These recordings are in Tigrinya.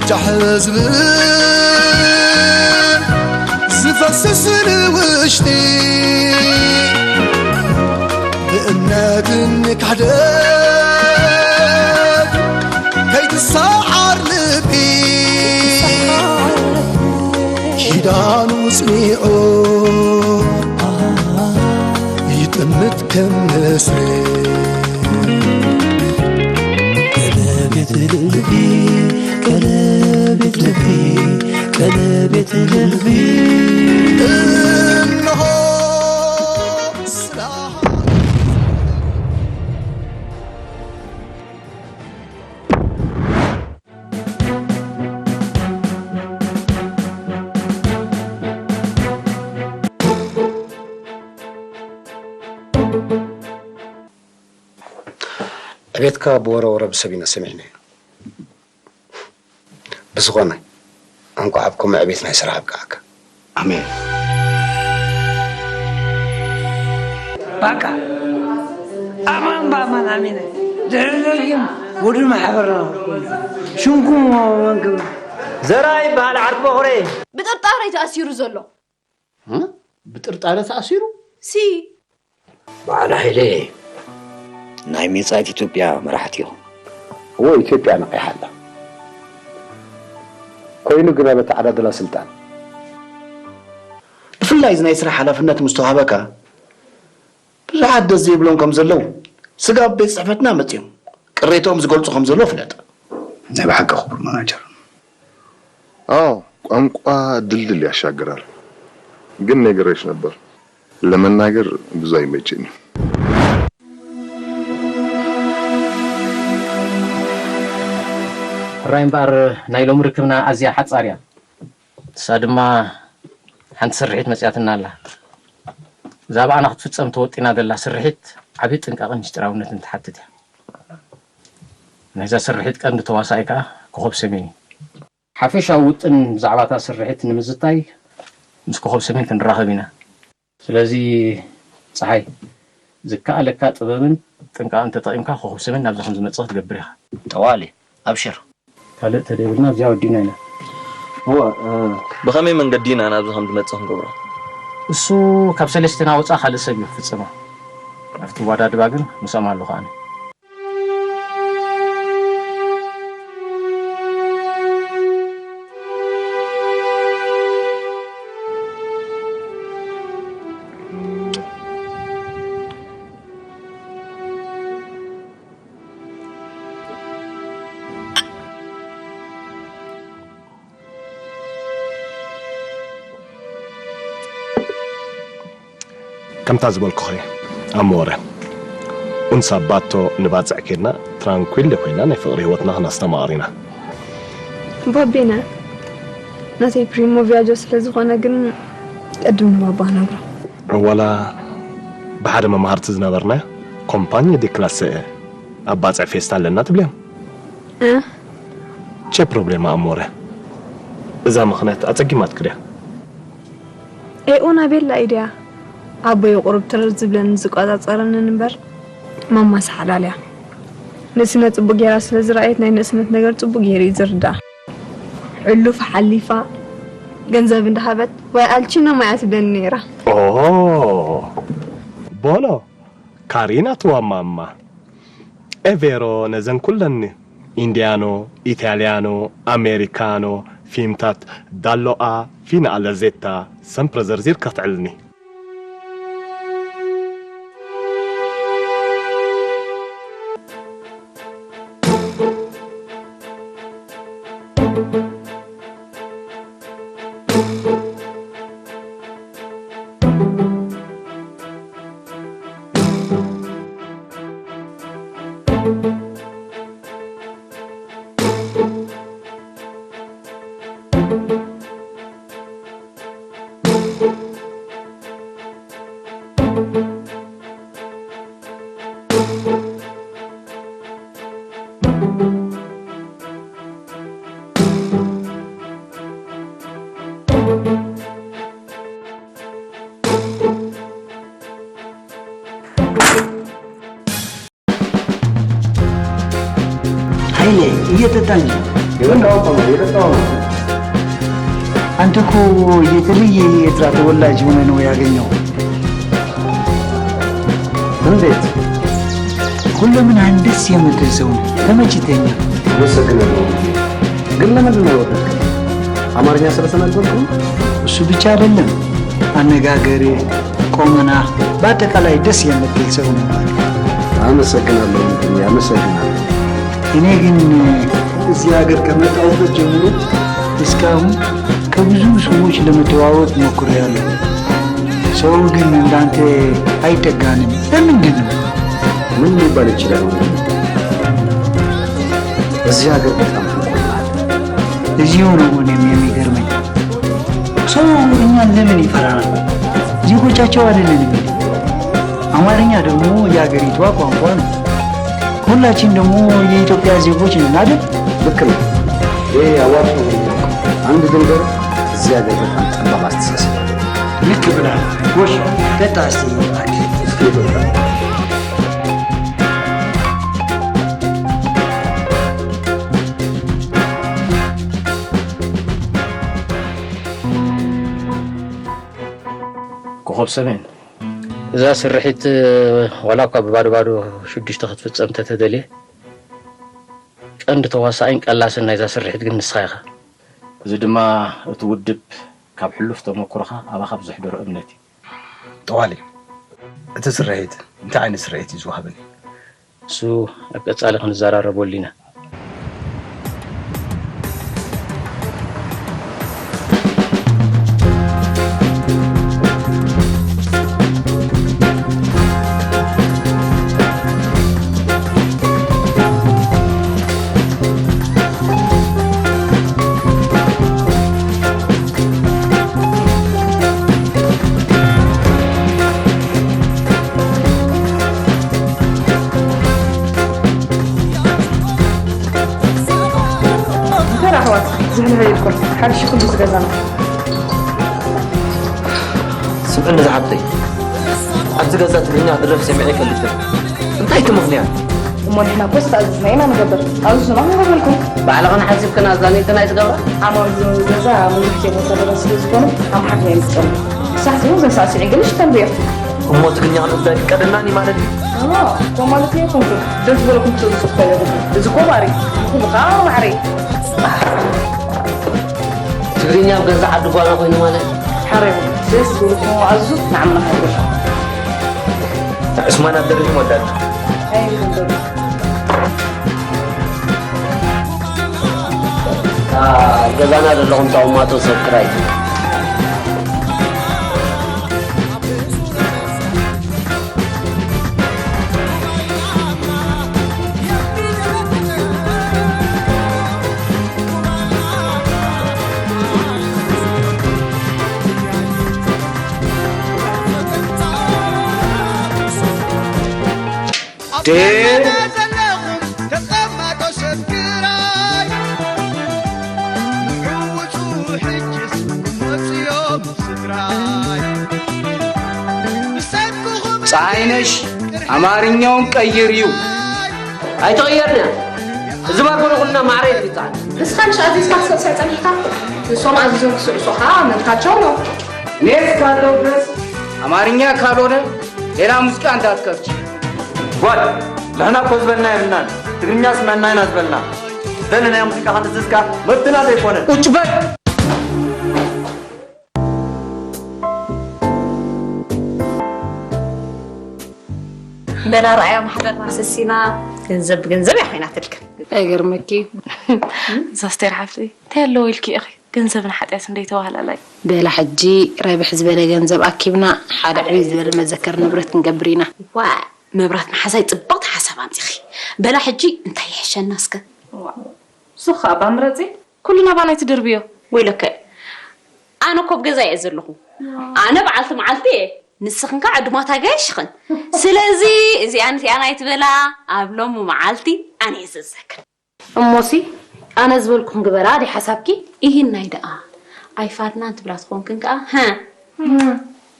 ጃሕ ዝብል ዝፈስስ ንውሽጢ ብእምነት ንካሕደግ ከይትሰዓር ልቢ ኪዳኑ ጽኒዑ ይጥምት ከም ንስሪ ቀለቤት ልቢ ቀለቤት ልቢ ቀለቤት ልቢ እነሆ ስለ ዕቤትካ ብወረ ወረ ብሰብ ኢና ሰሚዕናዮ። ብዝኾነ፣ እንቋዕ ኣብ ከምኡ ዕቤት ናይ ስራሕ ኣብቅዓካ። ኣሜን። ባቃ ኣማን ብኣማን ኣሚነ ድሕሪ ደርጊም ወዲ ማሕበርና ኩሉ ሽምኩም መን ክብል ዘርኣይ ይበሃል ዓርኪ በኹረይ። ብጥርጣረ እዩ ተኣሲሩ ዘሎ። ብጥርጣረ ተኣሲሩ? ሲ በዓል ሃይለ ናይ መጻኢት ኢትዮጵያ መራሕቲ ኢኹም። እወ ኢትዮጵያ ነቒሓ ኣላ። ኮይኑ ግና በተዓዳድላ ስልጣን። ብፍላይ እዚ ናይ ስራሕ ሓላፍነት ምስ ተዋህበካ ብዙሓት ደስ ዘይብሎም ከም ዘለዉ ስጋብ ቤት ጽሕፈትና መጺኦም ቅሬትኦም ዝገልጹ ከም ዘለዉ ፍለጥ። ናይ ብሓቂ ክቡር ማናጀር። አዎ ቋንቋ ድልድል ያሻግራል፣ ግን ነግሬሽ ነበር ለመናገር ብዙ አይመቸኝም። ሕራይ እምበኣር ናይ ሎሚ ርክብና ኣዝያ ሓጻር እያ። ንሳ ድማ ሓንቲ ስርሒት መጺኣትና ኣላ። እዛ ብኣና ክትፍጸም ተወጢና ዘላ ስርሒት ዓቢ ጥንቃቐን ምስጢራውነትን ትሓትት እያ። ናይዛ ስርሒት ቀንዲ ተዋሳኣይ ከኣ ኮኾብ ሰሜን እዩ። ሓፈሻዊ ውጥን ብዛዕባ እታ ስርሒት ንምዝታይ ምስ ኮኾብ ሰሜን ክንራኸብ ኢና። ስለዚ ጸሓይ፣ ዝከኣለካ ጥበብን ጥንቃቕን ተጠቒምካ ኮኾብ ሰሜን ናብዚ ከም ዝመጽእ ክትገብር ኢኻ። ጠዋሊ፣ ኣብሽር። ካልእ ተደይብልና ኣብዚኣ ወዲእና ኢና። እወ፣ ብኸመይ መንገዲ ኢና ናብዚ ከም ዝመጽእ ክንገብሮ? እሱ ካብ ሰለስቴና ወጻኢ ካልእ ሰብ እዩ ክፍጽማ። ኣብቲ ዋዳድባ ግን ምስኦም ኣለኹ ኣነ። ከምታ ዝበልኩኺ ኣሞረ ኡንሳ ባቶ ንባጽዕ ኬድና ትራንኩል ኮይና ናይ ፍቕሪ ህይወትና ክነስተማቕር ኢና። ባቤነ ናተይ ፕሪሞ ቪያጆ ስለ ዝኾነ ግን ቅድም ንባባ ነግሮ። ዋላ ብሓደ መማህርቲ ዝነበርና ኮምፓኒ ዲ ክላሰ ኣብ ባጽዕ ፌስታ ኣለና ትብልዮም። እ C'è problema amore? እዛ ምኽንያት ኣጸጊማትኪ ድያ? ኤኡና ቤላ ኢድያ ኣቦይ ቁሩብ ትርር ዝብለንን ዝቆጻጸረንን እምበር ማማስ ሓላል እያ። ንእስነት ጽቡቅ ጌራ ስለ ዝረኣየት ናይ ንእስነት ነገር ጽቡቅ ጌሩ እዩ ዝርድኣ። ሕሉፍ ሓሊፋ ገንዘብ እንዳሃበት ወይ ኣልቺኖ ማያ ትብለኒ ነይራ። ኦ ቦሎ ካሪና ትዋ ማማ ኤ ቬሮ ነዘን ኩለን ኢንድያኖ፣ ኢታልያኖ፣ ኣሜሪካኖ ፊምታት ዳሎኣ ፊና ኣለዜታ ሰምፕረ ዘርዚርካ ክትዕልኒ። ሃይለ እየተታኝ የበቃው ቆመ፣ የበቃው። አንተ እኮ የተለየ የኤርትራ ተወላጅ ሆነ ነው ያገኘው። እንዴት? ሁለመናህን ደስ የምትል ሰው ነህ። ተመችተኛል። አመሰግናለሁ። ግን ለምንድን ነው የወደድከኝ? አማርኛ ስለተናገርኩ ነው? እሱ ብቻ አይደለም፣ አነጋገርህ፣ ቆመና፣ በአጠቃላይ ደስ የምትል ሰው ነህ። አመሰግናለሁ ወንድሜ፣ አመሰግናለሁ። እኔ ግን እዚህ ሀገር ከመጣሁበት ጀምሮ እስካሁን ከብዙ ሰዎች ለመተዋወቅ ሞክሬያለሁ። ሰው ግን እንዳንተ አይጠጋንም። ለምንድን ነው? ምን ሊባል ይችላል ወንድሜ? እዚህ ሀገር በጣም ትንኮል አለ። እዚህ ሆኖ እኔም የሚገርመኝ ሰው እኛን ለምን ይፈራናል? ዜጎቻቸው አይደለንም እንዴ? አማርኛ ደግሞ የሀገሪቷ ቋንቋ ነው። ሁላችን ደግሞ የኢትዮጵያ ዜጎች ነን አይደል? ልክ ነው። ይሄ አዋጭ ነው የሚያውቀው። አንድ ድንበር እዚህ ሀገር በጣም ጠባብ አስተሳሰብ አለ። ልክ ብለሃል። ጎሽ፣ ቀጣ እስቲ። እስኪ ይበቃ። ኮኾብ ሰሜን፣ እዛ ስርሒት ዋላ እኳ ብባዶ ባዶ ሽዱሽተ ክትፍጸም እንተተደልየ፣ ቀንዲ ተዋሳኣይን ቀላስን ናይዛ ስርሒት ግን ንስኻ ኢኻ። እዚ ድማ እቲ ውድብ ካብ ሕሉፍ ተመኩሮኻ ኣባኻ ብዘሕደሮ እምነት እዩ። ጠዋሊ፣ እቲ ስርሒት እንታይ ዓይነት ስርሒት እዩ ዝወሃበኒ? እሱ ኣብ ቀጻሊ ክንዘራረበሉ ኢና። እንተ ኣሕዋት ዝህልሀ ኢልኩም ሓድሽ ኩሉ ዝገዛና። ስምዕኒ ዝሓብተይ፣ ኣብዚ ገዛ ትግርኛ ክድረፍ ሰሚዐ ኣይፈልጥን። እንታይ እቲ ምኽንያት? እሞ ንሕና እኮ ዝተኣዘዝና ኢና ንገብር። ኣዝዙና ክንገብረልኩም። ባዕልኽን ሓሲብክን ኣዛኒትክን ኣይትገብራ? ዓማዊል ገዛ መብዛሕትኡ ቦታ ደረስ ስለ ዝኾኑ ኣምሓርኛ እዮም ዝጸልዩ። ሳሕቲ እውን ዘሳዕስዒ ግን ይሽተን ብዮም። እሞ ትግርኛ ክንዛይ ፍቀደናኒ ማለት እዩ? እሞ፣ እሞ ማለት እዩ ይኹንኩም። ደስ ዝበለኩም ክትእዝዙ ትኽእሉ ኢኹም። እዚ እኮ ባሪ፣ ንኹሉ ከዓ ማዕረ እዩ። ትግርኛ ኣብ ገዛ ዓዲ ጓና ኮይኑ ማለት እዩ። ሓረይ፣ ደስ ዝብልኩም ኣዝዙ ንዓምና ሃገር። ዑስማን ኣደሪኹም ወዳት። ኣይ፣ ይኹን። ኣብ ገዛና ዘለኹም ተቐማጦ ሰብስክራይብ። ዴ ዘለኹም ተቐማጦ ሰብ ትግራይ፣ ንዕውፁ ሕጅስ መፅዮም ስድራይ። ብሰንክኹም ፀዓይነሽ ኣማርኛውን ቀይር እዩ። ኣይተቐየርና። እዚ ባኮነ ኩልና ማዕረ ይፍፃል። ንስኻ ንሽ ኣዚዝካ ክሰዕስዕ ፀኒሕካ፣ ንሶም ኣዚዞም ክስዕሱኻ መብታቸው ነው። ኔት እስካለው ድረስ አማርኛ ካልሆነ ሌላ ሙዚቃ እንዳትከፍች። ጓድ፣ ንሕና እኮ ዝበልና የብልናን። ትግርኛ ስምዕና ኢና ዝበልና። በል ናይ ሙዚቃ ክንእዝዝካ መብትና ዘይኮነ። ቁጭ በል። በላ ረኣያ ማሕበርና ሰሲና ገንዘብ ብገንዘብ እያ ኮይናትልክን። ኣይገርመኪ። እዛ ኣስቴር ሓፍተይ እንታይ ኣለዎ ኢልኪ ኢኺ? ገንዘብን ሓጢኣት እንደይተባህላላይ። በላ ሕጂ ረብሕ ዝበለ ገንዘብ ኣኪብና ሓደ ዕብይ ዝበለ መዘከር ንብረት ክንገብር ኢና። ዋ፣ መብራት መሓዛይ ጽብቕቲ ሓሳብ ኣምጺኺ። በላ ሕጂ እንታይ ይሕሸና እስከ? ዋ፣ ንሱ ኸኣ እባ ምረጺ። ኩሉ ናባና ኣይትደርብዮ። ወይለከ፣ ኣነ እኮ ኣብ ገዛ እየ ዘለኹ። ኣነ በዓልቲ መዓልቲ እየ። ንስኽን ከዓ ዕዱማት ኣጋይሽ ኢኽን። ስለዚ እዚኣ ንቲኣን ኣይትበላ፣ ኣብ ሎሚ መዓልቲ ኣነ እየ ዘዘክር። እሞሲ፣ ኣነ ዝበልኩኽን ግበራ ድዩ ሓሳብኪ? ኢሂን ናይ ደኣ ኣይፋርናን ትብላ ትኾንክን ከኣ፣ ሀ?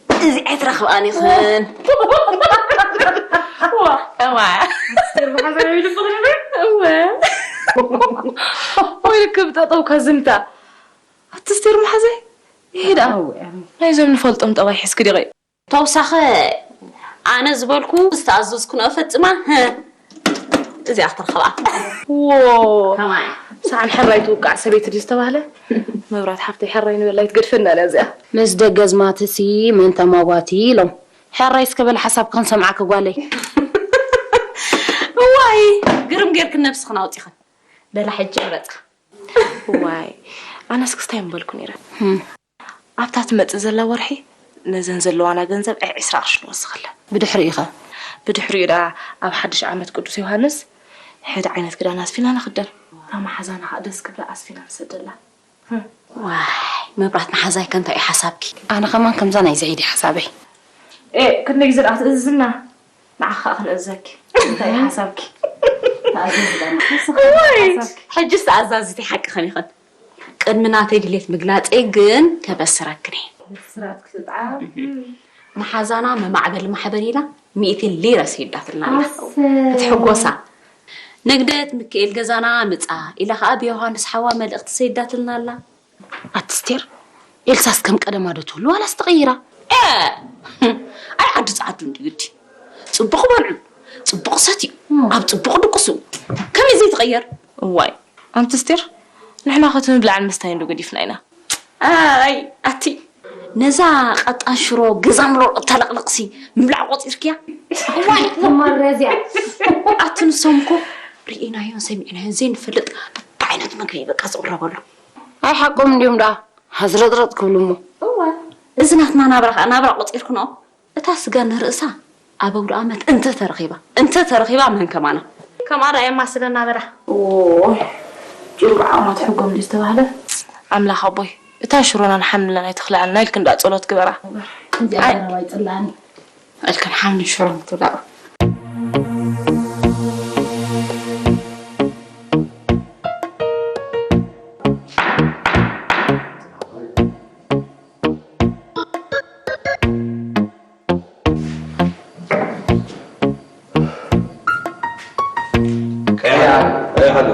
እዚ ኣይትረኽብኣን ኢኽን። ዋ። እዋ። ኣስቴር ብሓሳብ ይልብቕ ነበር? እወ። ወይ ርክብ ጠጠው ከዝምታ ኣትስቴር መሓዘይ ይሄዳ። ናይዞም ንፈልጦም ጠባይ ሒዝኪ ዲቂ? ተውሳኸ ኣነ ዝበልኩ ዝተኣዘዝኩ ንእፈጽማ። እዚኣ ክትረኽባ። ዎ፣ ሰዓን ሕራይ ትውቃዕ ሰበይቲ ድዩ ዝተባህለ? መብራት ሓፍተይ ሕራይ ንበላ ኣይትገድፈና እያ እዚኣ። ምስ ደገዝማትሲ መን ተማጓቲ ኢሎም። ሕራይ እስከ በል ሓሳብ ክንሰምዓኪ ጓለይ። እዋይ፣ ግርም ጌርክን ነብስኽን ኣውጺኽን። በላ ሕጂ ምረጻ። እዋይ፣ ኣነስ ክስታይ ምበልኩ ነይረ። ኣብታ ትመጽእ ዘላ ወርሒ ነዘን ዘለዋና ገንዘብ ዕስራ ቅርሺ ንወስኸለን። ብድሕሪኡ ኸ? ብድሕሪኡ ደኣ ኣብ ሓድሽ ዓመት ቅዱስ ዮሃንስ ሕድ ዓይነት ክዳን ኣስፊና ንኽደን። እታ መሓዛና ኸኣ ደስ ክብላ ኣስፊና ንሰደላ። ዋይ፣ መብራት መሓዛይ ከ እንታይ እዩ ሓሳብኪ? ኣነ ኸማን ከምዛ ናይ ዘይዲ ሓሳበይ። ኤ፣ ክንደይ ግዜ ደኣ ክትእዝዝና? ንዓኻ ኸኣ ክንእዘኪ። እንታይ እዩ ሓሳብኪ? ተኣዘዝለና። ንስኻ እንታይ እዩ ሓሳብኪ? ሕጅስ ተኣዛዚቲ ሓቂ ኸም ይኸን? ቅድሚ ናተይ ድሌት ምግላጸይ ግን ከበስረክን እየ። ብስራት ክትጥዓ። መሓዛና መማዕበሊ ማሕበር ኢላ ሚእቲ ሊረ ሰይዳትልና ኣላ። ኣሰይ። ክትሕጎሳ። ንግደት ምክኤል ገዛና ምጻ ኢላ ኸኣ ብዮሃንስ ሓዋ መልእኽቲ ሰይዳትልና ኣላ። ኣትስቴር፣ ኤልሳስ ከም ቀደማ ዶ ትህሉ ዋላስ ተቐይራ? ኤ! ኣይ ዓዱ ጻዓዱ እንዲ ግዲ። ጽቡቕ በልዑ፣ ጽቡቕ ሰትዩ፣ ኣብ ጽቡቕ ድቅሱ። ከመይ ዘይትቐየር? እዋይ፣ ኣንትስቴር፣ ንሕና ኸ እቲ ምብላዕን ምስታይን ዶ ገዲፍና ኢና? ኣይ፣ ኣቲ፣ ነዛ ቀጣን ሽሮ ገዛ ምሎ እተለቕልቕሲ ምብላዕ ቆጺርክያ? እዋይ! ትማረዝያ። ኣቲ ንሶም እኮ ርኢናዮን ሰሚዕናዮን ዘይንፈልጥ በብዓይነቱ መግቢ በቃ ዝቕረበሉ። ኣይ ሓቆም እንድዮም ደኣ፣ ሃዝረጥረጥ ክብሉ እሞ። እወ፣ እዚ ናትና ናብራ ኸኣ ናብራ ቆጺርክንኦ። እታ ስጋ ንርእሳ ኣብ ኣውደ ኣመት እንተ ተረኺባ፣ እንተ ተረኺባ መን ከማና? ከምኣ ደኣ የማስለና በላ። ኦ፣ ጭርብዓ ዓመት ሕጎም ድዩ ዝተባህለ? ኣምላኽ ኣቦይ፣ እታ ሽሮና ንሓምለን ኣይትኽልኣልና ኢልክን ደኣ ጸሎት ግበራ። እዚኣ ኣይ። ገረባ ይጽላኒ። እልክን ሓምሊ ሽሮም ትብላዑ። ቀያ፣ ቀያ ሓለ።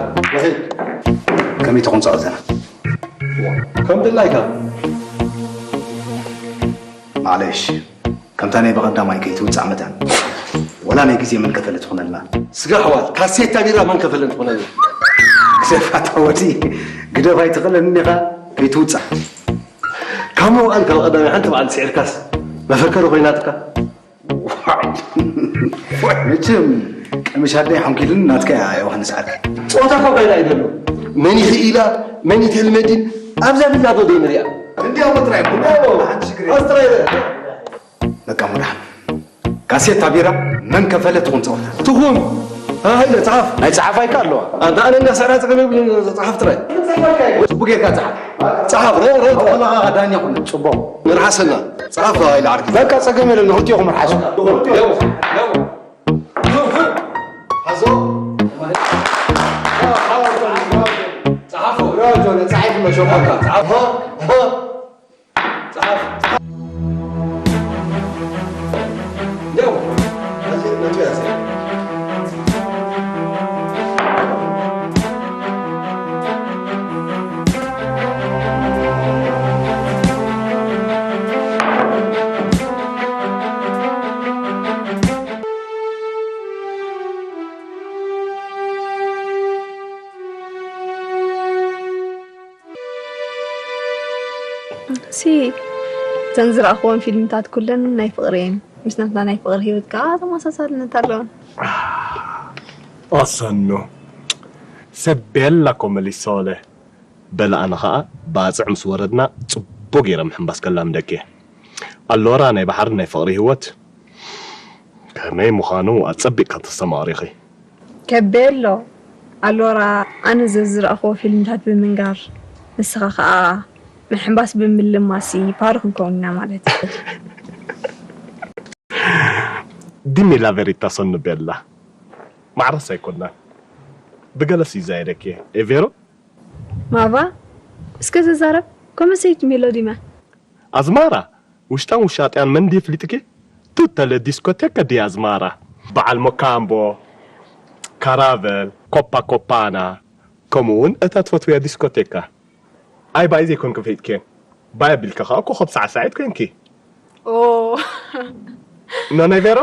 ከመይ ትኹን ጸቕዘና? ከም ድላይካ። ማዕለሽ። ከምታ ናይ ብቐዳማይ ከይትውጻእ መታን፣ ወላ ናይ ግዜ መን ከፈለ ትኾነልና? ስጋ ኣሕዋት፣ ካሴታ ቢራ መን ከፈለን ትኾነልና? ግደፋ እታ ወዲ፣ ግደፋ ኣይትኽእለንን ኢኻ፣ ከይትውጻእ። ካብ ምውዓል ካብ ቀዳማይ ሓንቲ በዓል ስዒርካስ መፈከሪ ኮይናትካ። መቸም ቀምሽ ኣደይ ሓንኪልን ናትካ እያ ዮሃንስ ዓርከይ። ጸወታ እኮ ባይና እዩ ዘሎ። መን ይኽኢላ፣ መን ይትህልመዲን ኣብዛ ቢላ ዶ ዘይንሪኣ? እንዲያው ጥራይ እኮ፣ እንዲያው ሓንቲ ሽግር የለን። ኣስጥራይ በቃ መድሓን። ካሴታ ቢራ መን ከፈለ ትኹን ጸወታ። ትኹን። ሃይለ፣ ጸሓፍ። ናይ ጸሓፋይ ከ ኣለዋ። ኣንታ ኣነ እንዳሰራ ጸገም የብሉን፣ ጸሓፍ ጥራይ። ጽቡቅ ጌርካ ጸሓፍ። ጸሓፍ፣ ረ-፣ ረ-፣ ኣቦላኻ ዳኛ ኩነ። ጽቡቅ። ንርሓሰና። ጸሓፍ ሃይለ ዓርኪ። በቃ ጸገም የለን፣ ንኽልቲኦኹም ርሓሱ። ትኹን። ያው፣ ያው። ሓዞ። ጸሓፎ። ጸሓፍ። ጸሓፍ። ጸሓፍ። ሲ እተን ዝረኣኽወን ፊልምታት ኩለን ናይ ፍቕሪ እየን። ምስ ናትና ናይ ፍቕሪ ህይወት ከኣ ተመሳሳልነት ኣለወን። ኣሰኑ ሰብ ቤላ ኮመሊሶለ። በለ ኣነ ኸኣ ባጽዕ ምስ ወረድና ጽቡቕ ገይረ ምሕንባስ ከላምደኪ እየ። ኣሎራ ናይ ባሕሪ ናይ ፍቕሪ ህይወት ከመይ ምዃኑ ኣጸቢቕካ ተስተማቕሪኺ። ከቤሎ ኣሎራ ኣነ ዘዝረኣኽዎ ፊልምታት ብምንጋር ንስኻ ኸኣ ምሕንባስ ብምልማሲ ፓር ክንከውን ኢና ማለት እዩ። ዲሚ ላ ቬሪታ ሰኑ ቤላ ማዕረስ ኣይኮናን ብገለስ ይዛየደኪ እየ ቬሮ። ማቫ እስከ ዘዛረብ ኮመሰይት ሜሎዲማ። ኣዝማራ ውሽጣን ውሻጥያን መን ድዩ ኣፍሊጥኪ? ቱተ ለ ዲስኮቴካ ዲ ኣዝማራ። በዓል ሞካምቦ፣ ካራቨል፣ ኮፓ ኮፓና፣ ከምኡ እውን እታ ትፈትውያ ዲስኮቴካ። ኣይ ባይ ዘይኮንኪ ፈይጥክየን። ባይ ኣቢልኪ ከኣ ኮኸብ ሳዕሳዒት ኮንኪ። ኦ ኖ ናይ ቬሮ?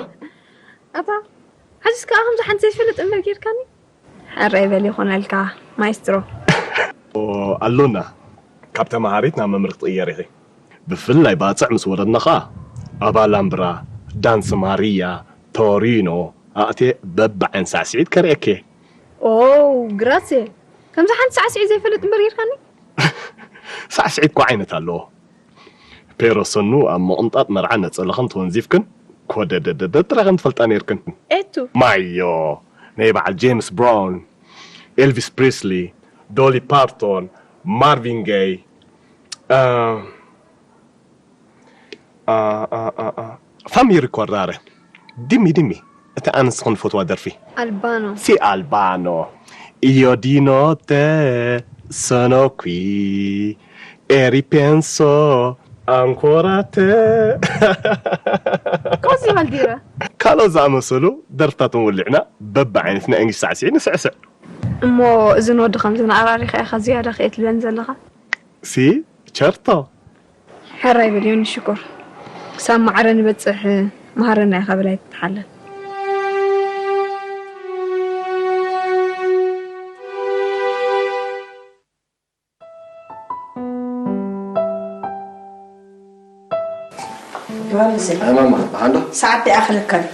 ኣታ ሕጅስ ከኣ ከምዚ ሓንቲ ዘይፈልጥ እምበር ጌርካኒ። ሕራይ በል ይኾነልካ ማይስትሮ። ኦ ኣሎና። ካብ ተማሃሪት ናብ መምህር ክትቕየር ኢኺ። ብፍላይ ባጽዕ ምስ ወረድና ኸኣ ኣብ ኣላምብራ፣ ዳንስ ማርያ፣ ቶሪኖ ኣእትየ በብዓይን ሳዕስዒት ከርእየኪ። ኦ ግራሴ፣ ከምዚ ሓንቲ ሳዕስዒት ዘይፈልጥ እምበር ጌርካኒ። ሳዕስዒት እኮ ዓይነት ኣለዎ። ፔሮ ሰኑ ኣብ ምቕንጣጥ መርዓ ነጸለኽን ተወንዚፍክን ኮደደደደ ጥራይ ከም ትፈልጣ ነይርክን። ኤቱ ማዮ ናይ በዓል ጄምስ ብራውን፣ ኤልቪስ ፕሪስሊ፣ ዶሊ ፓርቶን፣ ማርቪን ጌይ፣ እ፣ እ፣ እ፣ እ፣ እ፣ ፋሚ ሪኮርዳረ። ዲሚ ዲሚ እቲ ኣነ ንስኽን ንፈትዋ ደርፊ። ኣልባኖ Si Albano, io di notte sono qui e ripenso ancora a te. ኮዚ ባልዲራ ካልኦት ዝኣመሰሉ ደርፍታት እውን ወሊዕና በብዓይነት ናይ እንግሊዝ ሳዕስዒት ንስዕስዕ። እሞ እዝን ወዲ ከምዚ ንኣራሪኻ ኢኻ ዝያዳ ክእየ ትብለኒ ዘለኻ። Si certo. ሕራይ በል ዮኒ ሽኮር፣ ክሳብ ማዕረ ንበጽሕ መሃረና ኢኻ በል ኣይትተሓለል። ዮሃንስ ማማ ብሓንዶ ሰዓት ይኣኽለካ እዩ።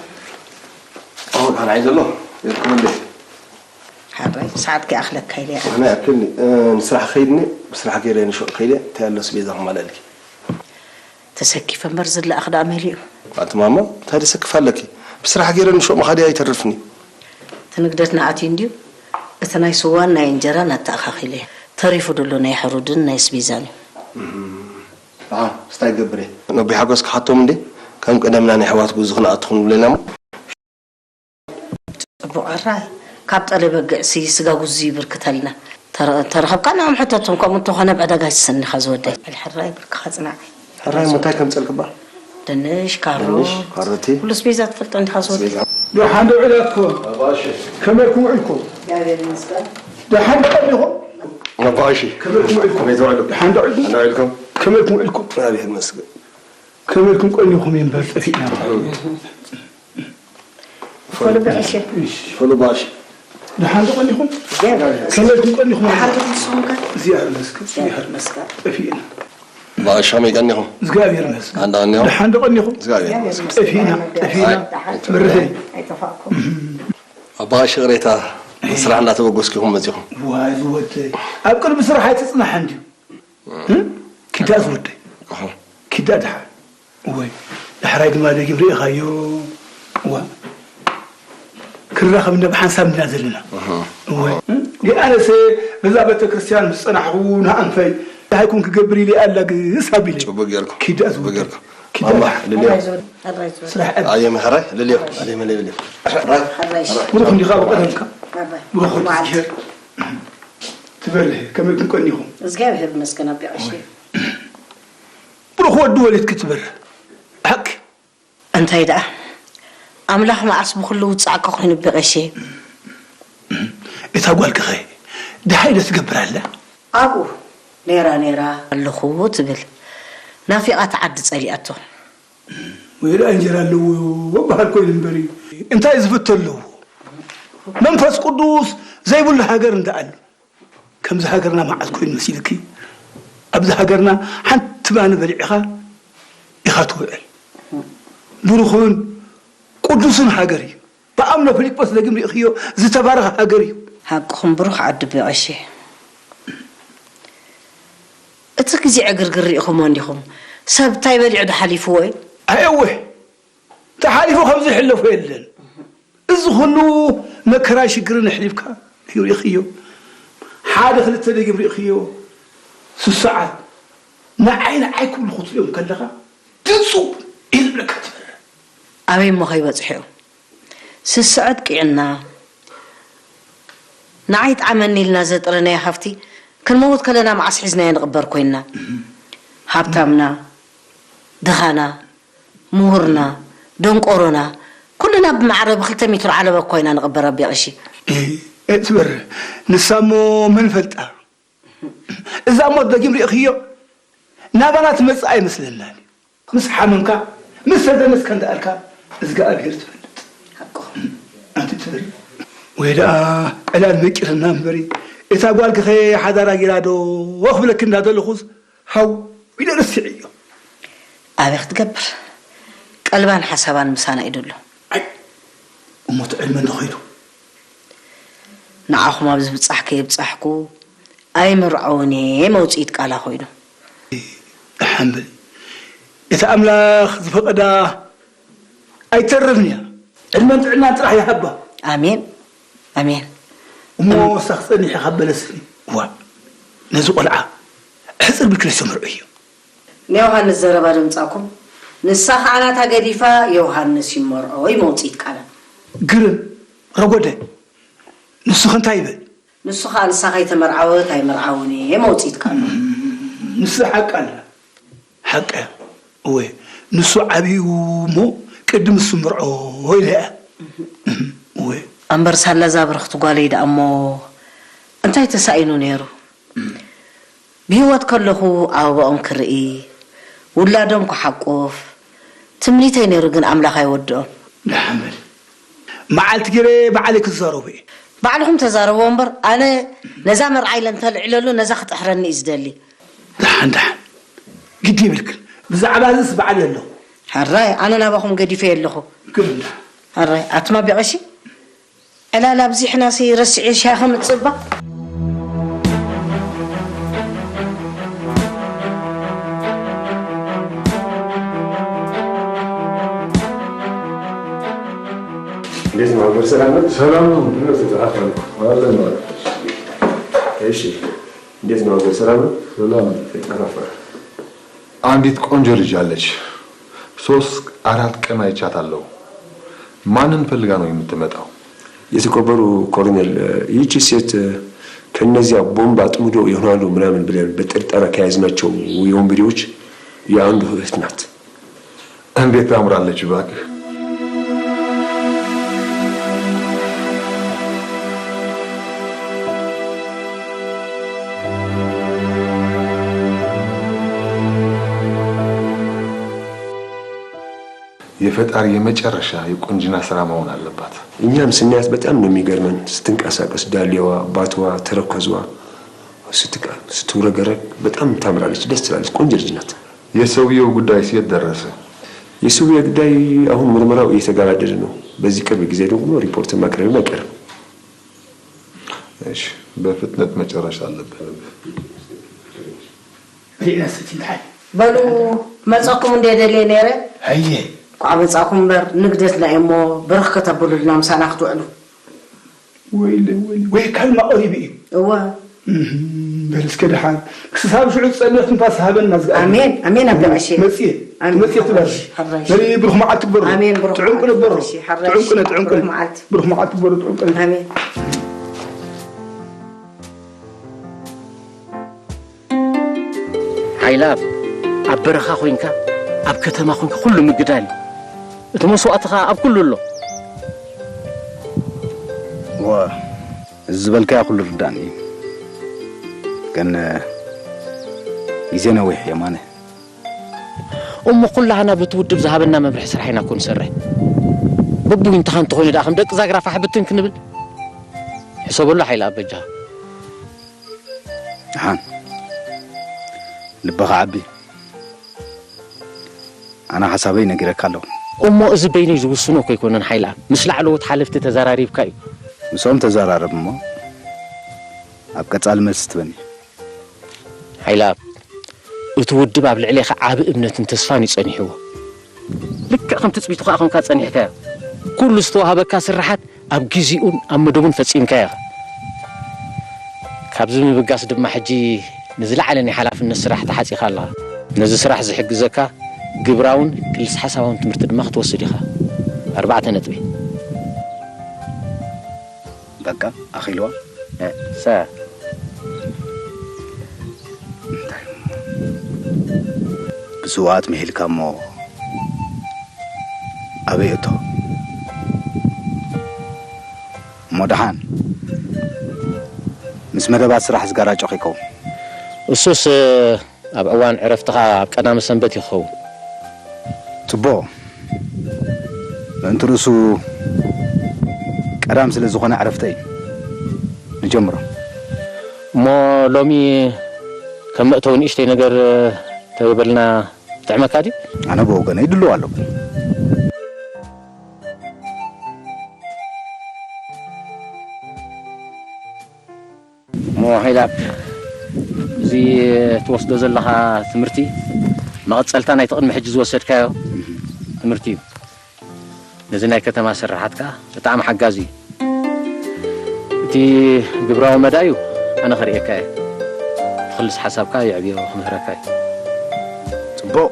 ኣሁ ድሓን ዓይ ዘሎ ይርከበሉ። ሓራይ ሰዓት ከይኣኽለካ ኢለ እየ። ኣነ ያክል ንስራሕ ከይድኒ ብስራሕ ገይረ ንሾቕ ከይደ እንታይ ኣሎ ስቤዛ ክማልኣልኪ። ተሰኪፈ እምበር ዝለኣኽ ደኣ መሊኡ። ኣቲ ማማ እንታይ ደሰክፍ ኣለኪ? ብስራሕ ገይረ ንሾቕ ምኻዲ ኣይተርፍኒ። እቲ ንግደት ንኣትዩ እንድዩ እቲ ናይ ስዋን ናይ እንጀራን ኣተኣኻኺለ እየ። ተሪፉ ደሎ ናይ ሕሩድን ናይ ስቤዛን እዩ። ኣዓ ስታይ ገብር እየ። ነቢ ሓጎስ ክሓቶም እንዴ ከም ቀደምና ናይ ኣሕዋት ጉዙ ክንኣትኹም ንብለና እሞ ጽቡቕ ሕራይ ካብ ጠለ በግዕ ሲ ስጋ ጉዙ ይብርክተልና። ተረ- ተረኸብካ ንኦም ሕተቶም ከምኡ እንተኾነ ኣብ ዕዳጋ ይስንኻ ዝወደይ። ሕራይ ብርክኻ ጽናዕ። ሕራይ ምንታይ ከምጸልክባ ድንሽ ካሮ ድንሽ ካሮቲ ኩሉ ስቤዛ ትፈልጦ እንዲኻ ዝወደይ። ስቤዛ ደሓን ዶ ውዒላትኩም? ከመይኩም ውዒልኩም? ደሓን ዶ ቀኒኹም? መባሺ ከመይኩም ውዒልኩም? ከመይ ትውዕሉ ደሓን ዶ ውዒልኩም? ኣናውዕልኩም ከመይኩም ውዒልኩም? እግዚኣብሔር ይመስገን ከመይኩም ቀኒኹም እምበር ጠፊእና። ፈሉ ብዕሽ ፈሉ ባሺ ደሓን ዶ ቀኒኹም? እግዚኣብሔር ከመይኩም ቀኒኹም? ደሓን ዶ ንስኹም ከ? እግዚኣብሔር ይመስገን። እግዚኣብሔር ይመስገን። ጠፊእና። ባሻ መይ ቀኒኹም እግዚኣብሔር ይመስገን። ኣንዳ ቀኒኹም ደሓን ዶ ቀኒኹም? እግዚኣብሔር ይመስገን ጠፊእና። ጠፊእና። ምርደይ። ኣባ ሽቕሬታ ስራሕ እንዳተበገስኪኹም መፂኹም ዋይ ዝወደይ ኣብ ቅድሚ ስራሕ ኣይትፅናሕ እንድዩ። ኪዳ ዝወደይ ኪዳ ድሓን ወይ ዳሕራይ ድማ ደጊም ርኢኻዮ። እዋ ክራኸብ እንደ ብሓንሳብ እንዲና ዘለና። እወ ኣነሰ በዛ ቤተክርስትያን ምስ ጸናሕኹ ንኣንፈይ እንታይ ኩን ክገብር ኢለ ኣላግስ ኣቢለ ጽቡቅ ጌርኩም ኪዳ ጽቡቅ ጌርኩም ኪዳ ማማ ልልዮ ኣራይ ዝወድ ኣራይ ዝወድ ኣየ መኸራይ ልልዮ ኣየ መለዮ ልልዮ ብሩኽ እንዲኻ ብቐደምካ ብሩኽ ወዲ እግዚኣብሔር ትበርህ ከመይ ክንቀኒኹም እግዚኣብሔር ይመስገን ኣቢ ቀሺ ብሩኽ ወዲ ወሊድኪ ትበርህ ሓቂ እንታይ ደኣ ኣምላኽ መዓስ ብኹሉ ውጻዕካ ኮይኑ ብቐሺ እታ ጓልክኸ ድሃይ ዶ ትገብር ኣላ ኣብኡ ነይራ ነይራ ኣለኹ ትብል ናፊቓት ዓዲ ጸሊኣቶ ወይ ደኣ እንጀራ ኣለዎ በሃል ኮይኑ እምበሪ እንታይ ዝፍቶ ኣለዎ መንፈስ ቅዱስ ዘይብሉ ሃገር እንዳ ኣሎ ከምዚ ሃገርና መዓት ኮይኑ መሲልኪ ኣብዚ ሃገርና ሓንቲ ባኒ በሊዕኻ ኢኻ ትውዕል ብሩኽን ቅዱስን ሃገር እዩ ብኣምኖ ፊልጶስ ደጊም ርኢኽዮ ዝተባረኸ ሃገር እዩ ሓቅኹም ብሩኽ ዓዲ ብቐሺ እቲ ግዜ ዕግርግር ርኢኹሞ እንዲኹም ሰብ እንታይ በሊዑ ድሓሊፍዎ እዩ ኣየወ ተሓሊፉ ከምዚ ይሕለፎ የለን እዚ ኩሉ መከራ ሽግርን ኣሕሊፍካ ርኢኽዮ ሓደ ክልተ ደጊም ርኢኽዮ ስሱዓት ንዓይ ንዓይ ክብሉ ክትሪኦም ከለኻ ድንጹ ኢልብለካ ትበረ ኣበይ እሞ ከይበጽሑ እዮም ስስዐ ኣጥቂዑና ንዓይ ጥዓመኒ ኢልና ዘጥረናዮ ሃፍቲ ክንመውት ከለና መዓስ ሒዝናዮ ንቕበር ኮይንና ሃብታምና ድኻና ምሁርና ደንቆሮና ኩልና ብማዕረ ብክልተ ሜትሮ ዓለባ እኳ ኢና ንቕበር ኣቢ ቀሺ እትብር ንሳ እሞ መን ፈልጣ? እዛ ሞት ደጊም ርኢኽዮ? ናባና ትመጽእ ኣይመስለናን። ምስ ሓመምካ፣ ምስ ተደነስካ እንዳኣልካ እዝግኣብሄር ትፈልጥ። ሓቅኹም። ኣንቲ ትብል። ወይ ደኣ ዕላል መቂርና እምበሪ፣ እታ ጓልኪኸ ሓዳራ ጌራ ዶ ክብለኪ እንዳደለኹስ፣ ሃው ኢለ ረሲዐዮ። ኣበይ ክትገብር? ቀልባን ሓሳባን ምሳና እዩ ደሎ። ኣይ፣ እሞ እቲ ዕድመ እንዶ ኸይዱ? ንዓኹም ኣብ ዝብጻሕ ከየብጻሕኩ ኣይምርዐውን እየ መውጽኢት ቃላ ኮይኑ። ደሓን በሊ። እቲ ኣምላኽ ዝፈቐዳ ኣይተርፍን እያ። ዕድመን ጥዕናን ጥራሕ ይሃባ። ኣሜን፣ ኣሜን። እሞ እም- ወሳኽ ጸኒሕ ኢኻ በለስኒ። ዋ፣ ነዚ ቆልዓ ሕጽር ብል ክልሰ መርዑ እዩ። ንዮሃንስ ዘረባ ደምጻኩም። ንሳ ኸዓ ናታ ገዲፋ ዮሃንስ ይመርዖ እዩ መውጽኢት ቃላ። ግርም፣ ረጎደ፣ ንሱ ኸ እንታይ ይብል? ንሱ ኸዓ ንሳ ከይተመርዓወት ኣይምርዓውን እየ መውጽኢት ቃላ። ንሱ ሓቂ ኣላ። ሓቂ እያ። እወ፣ ንሱ ዓብዩ እሞ ቅድም እሱ ምርዖ ኢለ እያ። እወ። ኣምበር ሳላ እዛ ብርኽቲ ጓለይ ደኣ እሞ እንታይ ተሳኢኑ ነይሩ? ብህይወት ከለኹ ኣበባኦም ክርኢ፣ ውላዶም ክሓቁፍ ትምኒተይ ነይሩ፣ ግን ኣምላኽ ኣይወድኦም። ደሓን በሊ። መዓልቲ ገይረ ባዕለይ ክዛረቦ እየ። ባዕልኹም ተዛረቦ እምበር፣ ኣነ ነዛ መርዓ ኢለ እንተልዕለሉ፣ ነዛ ክጥሕረኒ እዩ ዝደሊ። ደሓን፣ ደሓን። ግዲ የብልክን። ብዛዕባ እዚስ ባዕለይ ኣለኹ። ሕራይ፣ ኣነ ናባኹም ገዲፈ ኣለኹ። ግርም ደሓን። ሕራይ፣ ኣትማ ቢቐሺ? ዕላል ኣብዚሕናሲ ረሲዐ ሻሂ ከምጽእ እባ። እንዴት ነው ሀገር ሰላም ነው? ሰላም ነው። ምነው ተጠፋፋ ነው? አለን ነው። እሺ። እንዴት ነው ሀገር ሰላም ነው? ሰላም ነው። ተጠፋፋ። አንዲት ቆንጆ ልጅ አለች። ሶስት አራት ቀን አይቻታለሁ። ማንን ፈልጋ ነው የምትመጣው? የተከበሩ ኮሎኔል፣ ይህቺ ሴት ከነዚያ ቦምብ አጥምዶ ይሆናሉ ምናምን ብለን በጥርጠራ ከያዝናቸው የወንበዴዎች የአንዱ እህት ናት። እንዴት ታምራለች እባክህ! የፈጣሪ የመጨረሻ የቁንጅና ስራ መሆን አለባት። እኛም ስናያት በጣም ነው የሚገርመን። ስትንቀሳቀስ ዳሌዋ፣ ባትዋ፣ ተረከዟ ስትቃ-፣ ስትውረገረግ በጣም ታምራለች፣ ደስ ትላለች። ቆንጆ ልጅ ናት። የሰውየው ጉዳይስ የት ደረሰ? የሰውየው ጉዳይ አሁን ምርመራው እየተገባደደ ነው። በዚህ ቅርብ ጊዜ ደግሞ ሪፖርት ማቅረብም አይቀርም። እሺ፣ በፍጥነት መጨረስ አለብህ። ርኢና ስቲ እንታይ? በሉ፣ መጻኩም እንደ ደልየ ነይረ። ኣየ። ኳዕ መጻኩም እምበር፣ ንግደትና እዩ እሞ፣ ብርኽ ከተብሉልና ምሳና ክትውዕሉ። ወይለ፣ ወይለ፣ ወይ ካልማ ቀሪቡ እዩ። እወ። እህ፣ በል እስከ ደሓን። ክሳብ ሽዑ ጸሎት ንፋስ ሃበና ዝኣብ። ኣሜን፣ ኣሜን፣ ኣቦ ቀሺ። መጽየ፣ ኣሜን፣ መጽየ ትበርሽ። ሓራሽ። በል ብሩኽ መዓልቲ ግበሩ። ኣሜን፣ ብሩኽ ጥዑም መዓልቲ ቅነ ግበሩ። ቀሺ፣ ሓራሽ። ጥዑም ቅነ፣ ጥዑም ቅነ። ብሩኽ መዓልቲ። ብሩኽ መዓልቲ ግበሩ፣ ጥዑም ቅነ። ኣሜን። ሓይለኣብ፣ ኣብ በረኻ ኮይንካ፣ ኣብ ከተማ ኮይንካ፣ ኩሉ ምግዳል እዩ። እቲ መስዋእትኻ ኣብ ኩሉ ኣሎ። እወ፣ እዚ ዝበልካዮ ኩሉ ርዳእኒ እዩ። ግን፣ ግዜ ነዊሕ የማነ። እሞ ኩላህና በቲ ውድብ ዝሃበና መምርሒ ስራሕ ኢና እኮ ንሰርሕ። በብዊንታኻ እንተኾይኑ ደኣ ከም ደቂ ዛግራ ፋሕ ብትን ክንብል? ሕሰበሉ ሓይለኣብ በጃኻ። ደሓን። ልብኻ ዓቢ። ኣነ ሓሳበይ ነጊረካ ኣለኹ። እሞ እዚ በይነይ ዝውስኖ እኮ ኣይኮነን ሓይለኣብ። ምስ ላዕለዎት ሓለፍቲ ተዘራሪብካ እዩ። ምስኦም ተዘራረብ እሞ ኣብ ቀጻሊ መልሲ ትበኒ። ሓይለኣብ፣ እቲ ውድብ ኣብ ልዕሌኻ ዓቢ እምነትን ተስፋን እዩ ጸኒሕዎ። ልክዕ ከም ትጽቢቱ ከኣ ከምካ ጸኒሕካዮ። ኩሉ ዝተዋህበካ ስርሓት ኣብ ግዜኡን ኣብ መደቡን ፈጺምካ ኢኻ። ካብዚ ምብጋስ ድማ ሕጂ ንዝለዓለ ናይ ሓላፍነት ስራሕ ተሓጺኻ ኣለኻ። ነዚ ስራሕ ዝሕግዘካ ግብራውን ክልስ ሓሳባውን ትምህርቲ ድማ ክትወስድ ኢኻ። ኣርባዕተ ነጥቢ። በቃ፣ ኣኺልዋ። እ፣ ሰ- እንታይ እሞ? ብስውኣት ምሒልካ እሞ ኣበይ እቶ? እሞ ደሓን፣ ምስ መደባት ስራሕ ዝጋራጮ ከይከውን። እሱስ ኣብ እዋን ዕረፍትኻ ኣብ ቀዳመ ሰንበት እዩ ክኸውን። ጽቡቕ። ምእንቲ ርእሱ ቀዳም ስለ ዝኾነ ዕረፍተይ ንጀምሮ። እሞ ሎሚ ከም መእተዊ ንእሽተይ ነገር ተገበልና ይጥዕመካ ድዩ? ኣነ ብወገነይ ድልው ኣለኹ። እሞ ሃይላፕ፣ እዚ ትወስዶ ዘለኻ ትምህርቲ መቐጸልታ ናይቲ ቅድሚ ሕጂ ዝወሰድካዮ ትምህርቲ እዩ። ነዚ ናይ ከተማ ስራሓት ከኣ ብጣዕሚ ሓጋዚ እዩ። እቲ ግብራዊ መዳዩ ኣነ ከርእየካ እየ። እቲ ክልስ ሓሳብካ የዕብዮ ክምህረካ እዩ። ጽቡቕ።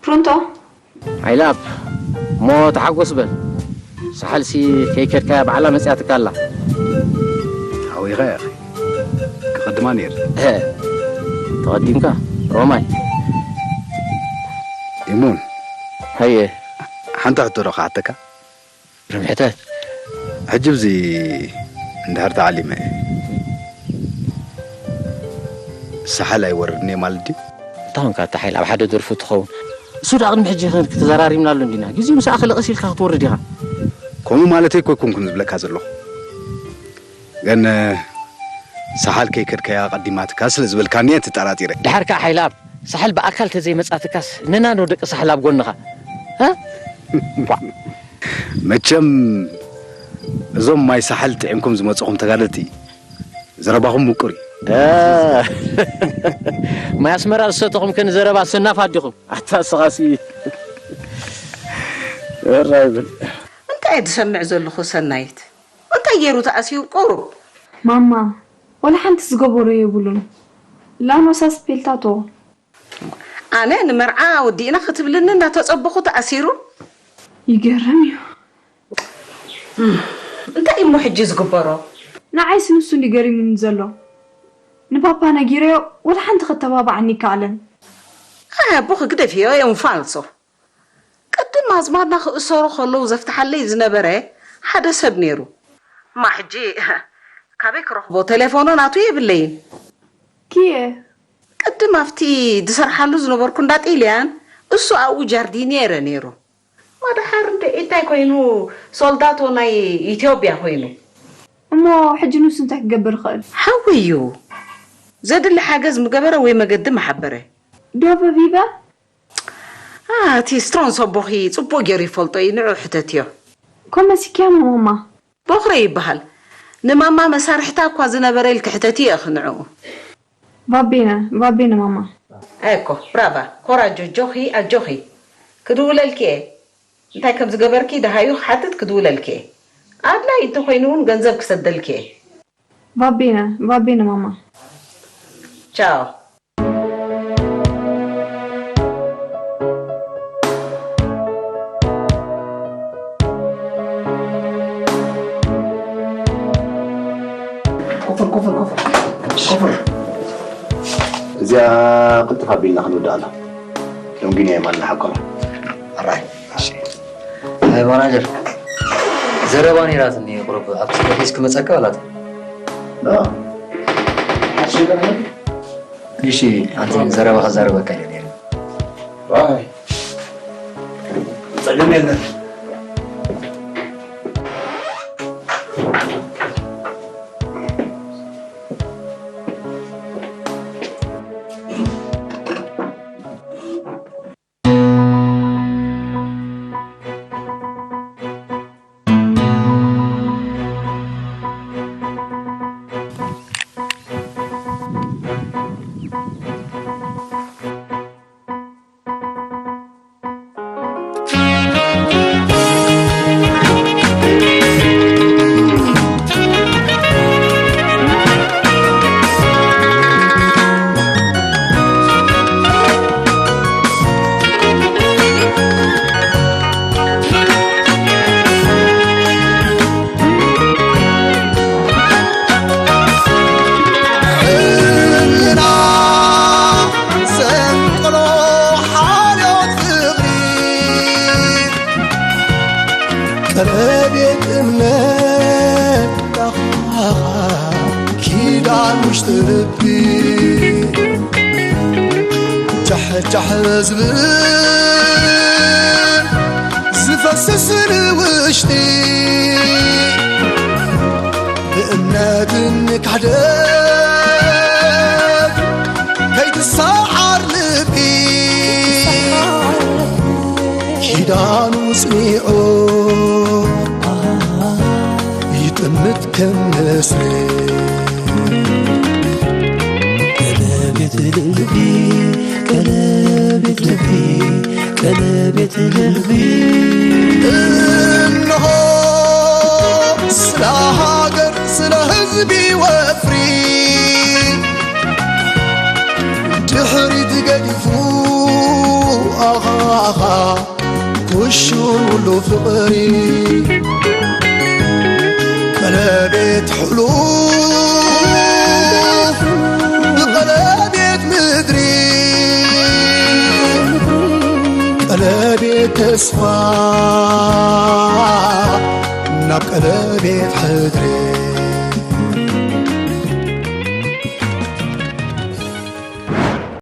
ፕሮንቶ። ሓይላብ፣ እሞ ተሓጎስ በል። ሳሕልሲ ከይከድካያ ባዕላ መጽያትካ ኣላ። ሓወይኻ ኢኺ። ክቐድማ ነይሩ። ሀ፣ ተቐዲምካ? ሮማይ። ይሙን። ሃየ። ሓንቲ ሕቶ ዶ ክሓተካ? ርምሕታት። ሕጂ ብዚ እንድሕር ተዓሊመ፣ ሳሕል ኣይወርድን እየ ማለት ድዩ? እንታይ ኾንካ ኣታ ሓይል፣ ኣብ ሓደ ደርፉ ትኸውን? እሱ ደኣ ቅድሚ ሕጂ ኸ-፣ ተዘራሪብናሉ እንዲና። ግዜኡ ምስ ኣኸለ ቀስ ኢልካ ክትወርድ ኢኻ። ከምኡ ማለተይ እኮ ኣይኮንኩን ዝብለካ ዘለኹ። ግን፣ ሳሕል ከይከድካያ ቀዲማትካ ስለ ዝበልካኒ እየ ተጠራጢረ። ድሓር ከኣ ሓይልኣብ፣ ሳሕል ብኣካል ተዘይመጻትካስ፣ ነና ዶ ደቂ ሳሕል ኣብ ጎንኻ? እ? ቧዕ። መቸም እዞም ማይ ሳሕል ጥዒምኩም ዝመጽኹም ተጋደልቲ፣ ዘረባኹም ምቁር እዩ። እ፣ ማይ ኣስመራ ዝሰተኹም ከ ንዘረባ ሰናፍ ኣዲኹም? ኣታ ስኻሲ። እራይ ብል። እንታይ እየ ዝሰምዕ ዘለኹ ሰናይት? እንታይ ገይሩ ተኣሲሩ ቁሩብ? ማማ፣ ወላ ሓንቲ ዝገበሮ የብሉን። ላኖሳስ ፔልታቶ። ኣነ ንመርዓ ወዲእና ክትብልኒ እናተጸበኹ ተኣሲሩ? ይገርም እዩ። እም፣ እንታይ እሞ ሕጂ ዝግበሮ? ንዓይስ ንሱ እንዲ ገሪሙኒ ዘሎ። ንፓፓ ነጊረዮ፣ ወላ ሓንቲ ከተባብዓኒ ይከኣለን። ኣይ፣ ኣቦኺ ግደፍዮ፣ እዮም ፋልሶ። ቅድም ኣዝማድና ክእሰሩ ከለዉ ዘፍትሓለይ ዝነበረ ሓደ ሰብ ነይሩ። እማ ሕጂ ካበይ ክረኽቦ? ቴሌፎኖ ናቱ የብለይን። ኪየ? ቅድም ኣብቲ ዝሰርሓሉ ዝነበርኩ እንዳ ጢልያን እሱ ኣብኡ ጃርዲኒየረ ነይሩ። እማ ደሓር እንደ እንታይ ኮይኑ ሶልዳቶ ናይ ኢትዮጵያ ኮይኑ? እሞ ሕጂ ንሱ እንታይ ክገብር ይኽእል? ሓወይ እዩ። ዘድሊ ሓገዝ ምገበረ ወይ መገዲ ምሓበረ። ዶበ ቪበ? ኣ፣ እቲ ስትሮንስ ኣቦኺ ጽቡቕ ገይሩ ይፈልጦ እዩ፣ ንዑ ሕተትዮ። ኮመሲኪያ ማማ። ቦኽረ ይበሃል። ንማማ መሳርሕታ እኳ ዝነበረ ኢልኪ ሕተትዮ ኢኺ ንዕኡ። ቫቤነ፣ ቫቤነ ማማ። ኣይኮ፣ ብራቫ፣ ኮራጆ፣ ጆኺ፣ ኣጆኺ። ክድውለልኪ እየ። እንታይ ከም ዝገበርኪ ደሃዩ ክሓትት ክድውለልኪ እየ። ኣድላይ እንተኾይኑ እውን ገንዘብ ክሰደልኪ እየ። ቫቤነ፣ ቫቤነ ማማ። ቻው። ኮፈር፣ ኮፈር፣ ኮፈር። ኮፈር። እዚኣ ቅልጥፍ ኣቢልና ክንወድኣላ። ደንጒና እየ ማል ንሓቆላ። ኣራይ። እሺ። ኣይ ማናጀር፣ ዘረባ ነይራትኒ ቁሩብ ኣብቲ ሒዝ ክመጸካ ኣላት። ዳ። ሓሽገ። እሺ፣ ኣንቲ ዘረባ ክዛረበካ ኢለ ነይረ። ኣይ። ጸገም የለን። ልቢ ጃሕጃሕ ዝብል ዝፈስስ ንውሽጢ ብእምነትን ክሕደት ከይትሰዓር ልቢ ኪዳኑ ጽኒዑ ይጥምት ከም ንስሪ። ቀለቤት ልቢ፣ ቀለቤት ልቢ፣ ቀለቤት ልቢ። እንሆ ስለ ሃገር፣ ስለ ህዝቢ ወፍሪ ድሕሪት ገዲፉ፣ ኣኻ፣ ኣኻ፣ ኩሹን ሁሉ ፍቕሪ ቀለቤት ሕሉፍ ብቐለቤት ምድሪ ቀለቤት ተስፋ ናብ ቀለቤት ሕድሪ